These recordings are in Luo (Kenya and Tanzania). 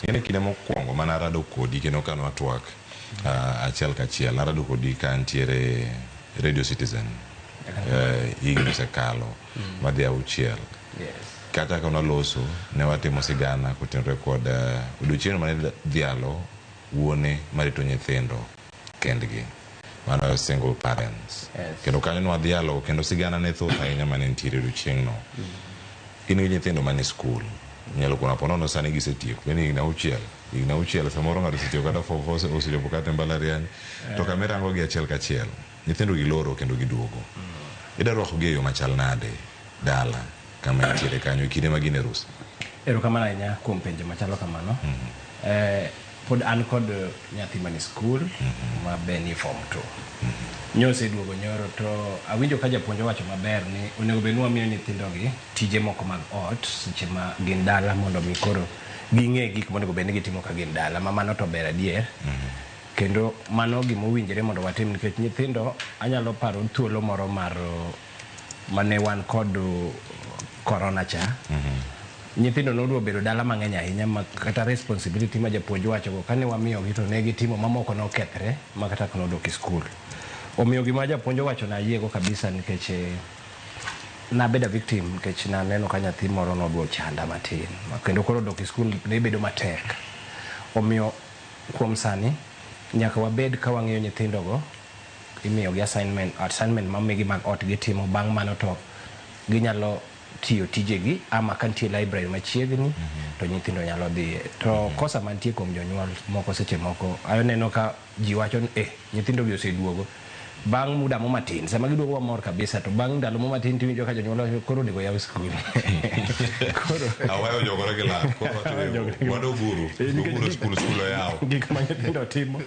Ing'e ni kinde mokwongo mane arado kodi kendo ka nwatwak achiel kachiel, narado kodi ka antiere Radio Citizen higni osekalo madhi auchiel. Kata ka nwaloso, ne watimo sigana kotenore kod odiochieng' mane dhialo wuone marito nyithindo kendgi. Mano single parents. Kendo kanyo nwadhialo kendo sigana ne thoth ahinya mane nitiere odiochieng' no. In gi nyithindo manie skul. Inyalo kono po nono sani gisetieko. Bende higni auchiel. Higni auchiel samoro ng'ato osetieko kata form four osechopo kata e mbalariany. To kama irango gi achiel kachiel, nyithindo gi loro kendo giduogo. Idwa rwako gi e yo machal nade dala kama intiere kanyo e kinde ma gin e rusa? Erokamano ahinya kuom penjo machalo kamano. Pod an kod nyathi manie skul ma be nie form 2. Nyoseduogo nyoro to awinjo ka japuonj owacho maber ni onego bed ni wamiyo nyithindogi tije moko mag ot seche ma gin dala mondo mi koro ging'e gik monego bed ni gitimo ka gin dala ma mano to ber adier. Kendo mano gima owinjore mondo watim nikech nyithindo anyalo paro thuolo moro mar mane wan kod corona cha. Nyithindo nodwa bedo dala mang'eny ahinya ma kata responsibility ma japuonj wacho go kane wamiyogi to ne gitimo mamoko nokethre ma kata ok nodok e skul. Omiyo gima japuonj owacho no ayiego kabisa nikech nabedo a victim nikech naneno ka nyathi moro nodwa chanda matin kendo koro dok e skul ne bedo matek. Omiyo kuom sani nyaka wabed ka wang'iyo nyithindogo imiyogi assignment mamigi mag ot gitimo bang' mano to ginyalo tiyo tijegi ama ka nitie library machiegni to nyithindo nyalo dhiye. To kosa mantie kuom jonyuol moko seche moko aneno ka ji wacho ni nyithindo gi oseduogo. Bang' muda mo matin sama giduogo wamor kabisa to bang' ndalo mo matin tiwinjo ka jonyuol wacho koro onego yaw skul. Koro Aweyo jogore gi lak. Koro wacho wadoguru. Doguru skul, skul oyaw. Gik ma nyithindo timo.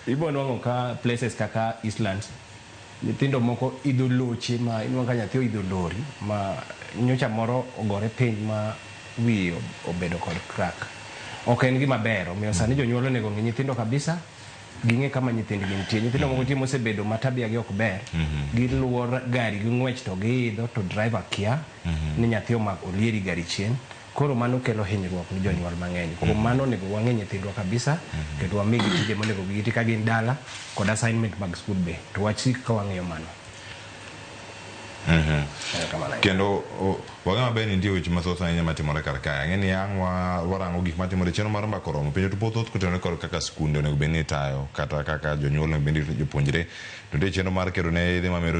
Ibo nwang'o ka places kaka Eastlands nyithindo moko idho loche ma inwang'o ka nyathi oidho lori ma nyocha moro ogore piny ma wiye obedo kod crack. Ok en gima ber omiyo sani jonyuol onego ng'i nyithindo kabisa ging'e kama nyithindgi nitie. Nyithindo moko nitie mosebedo ma tabia gi ok ber. Giluwo gari gi ng'wech to giidho to driver kia ni nyathi omako olieri gari chien. Koro mano kelo hinyruok ni jonyuol mang'eny. Kuom mano onego wang'e nyithindwa kabisa kendo wamigi tije monego giti ka gin dala kod assignment mag skul be. To wasik ka wang'iyo mano. Kendo wang'e maber ni nitie weche mathoth ahinya matimore kar kae. Ang'e ni ang' warango gik matimore chenro mar mbaka oromo. Penjo to pod thoth kotenore kod kaka skunde onego bed ni itayo kata kaka jonyuol onego bed ni rito jopuonjre. To nitie chenro mar kedo ne yedhe mamero.